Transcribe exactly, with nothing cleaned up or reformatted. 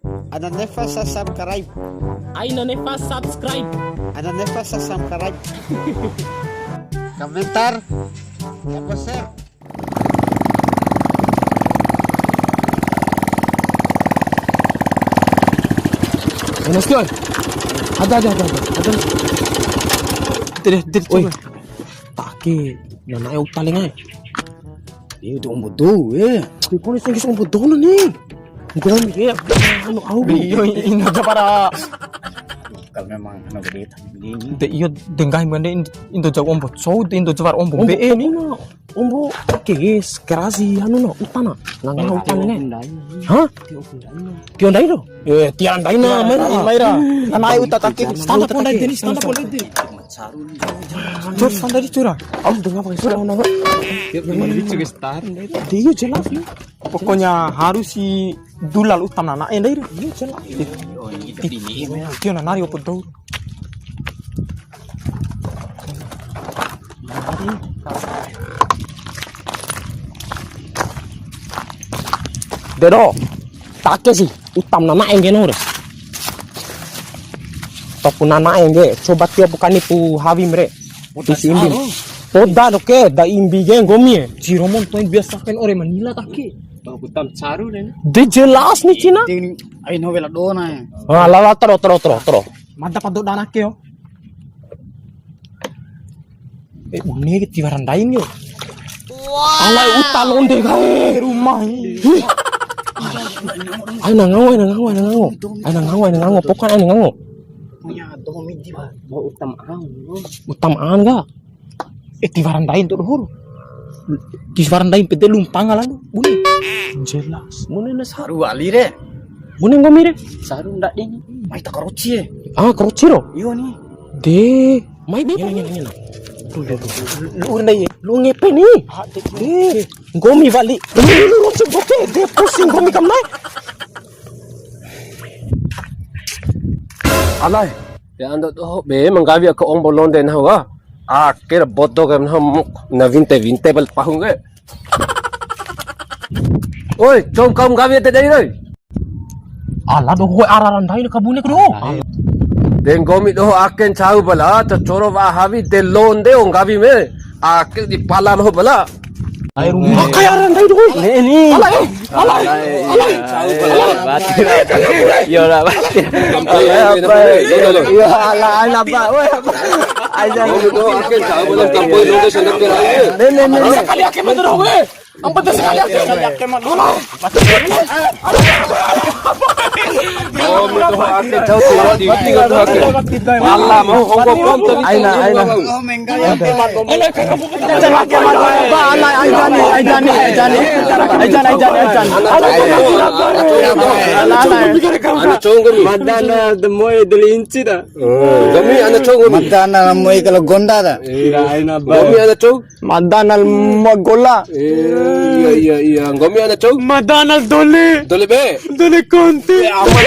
Ana nefa subscribe. Aina nefa subscribe. Ana nefa subscribe. Komentar. Apa share? Enak sekali. Ada, ada, ada, ada. Ada. Tidak, tidak, coba. Oi. Take, na na'e uta lenga. Iya, itu ombo dou, eh. Di kone sengkis ombo dou na ni. Nggomi ke, anu, au. Iyo, ina aja para. Kalau memang anu gede, tapi ini. De, iyo, de nggahi mande in-, indo jago ombo cou, de indo jawar ombo mbe'e ni. Ombo, oke, guys, kerasi, anu, no, uta na. Nang, nang, uta na, ne. Hah? Tio ndai lo. Eh, tiara ndai na, mai ra. Mai ra. Ana ai uta take. Stand up ndai deni, stand up ndai deni. Cur, stand up cur. Au dengar pakai suara, nama. Dia punya lucu, guys, tar. Dia jelas ni. Pokoknya harus si dula uta na na'e ndai re. Iya, jelas. Tio na nari opo dou. De doho, take si, uta ma na na'e ngge nahu re. Toku na na'e ngge, coba tio pu kani pu hawim re. Isi imbi. Poda doke, da imbi ke nggomi e. Ciromon toin biasa kan ore manila take. Tahu uta ma caru re. De jelas ni cina. Ain ho wela dona e. Ah, lala tero, tero, tero, tero. Mada pado dana ke yo. Eh, bune ke tiwara ndain yo. Alai uta londe kae rumah ini. Aina ngango, aina ngango, aina ngango. Aina ngango, aina ngango. Pokoknya aina ngango. Punya doho midi, Pak. Mau uta ma an. Uta ma an ga? Eh, tiwara ndain tu doho. Tiwara ndain pede lumpang lalu. Bune. Jelas. Bune na saru wali re. Bune nggomi re. Saru ndadi ni. Mai ta karoci e. Ah, karoci ro? Iyo ni. De, mai de. Ngena, ngena, ngena. Tuh, tuh, tuh. Lu ur ndai e. Lu ngepe ni. Ah, de, de. Nggomi wali. Lu, lu, lu, lu, coba de. De pusing nggomi kamai. Alai. Ya ando doho be ma nggawi aka ombo londe nahu ka. Ake ra bodo ke nahu na winte-winte bal pahu ke. Oi, cou kau ma nggawi ede dei oi. Ala doho ara-ara ndai na kabune ku doho. De nggomi doho ake ncau bala, cocoro wa'a hawi de londe o nggawi me. Ake di pala nahu bala. Ai, rumah. Makai ara ndai doho. Ne'e ni. Ala, eh. Ala, eh. Ala, eh. Yo lah, Pak. Yo, ala, ala, Pak. Woi, apa? Aja. Ne'e, ne'e, ne'e. Sekali ake mah doho, eh. Ampat sekali ake, sekali ake mah doho. Aina, aina. Ana cou nggomi. Madana de moe deli inci ta. Nggomi ana cou nggomi. Madana moe kalau gonda ta. Nggomi ana cou. Madana moe gola. Iya, iya, iya. Nggomi ana cou. Madana dole. Dole be. Dole konti. Eh, aman.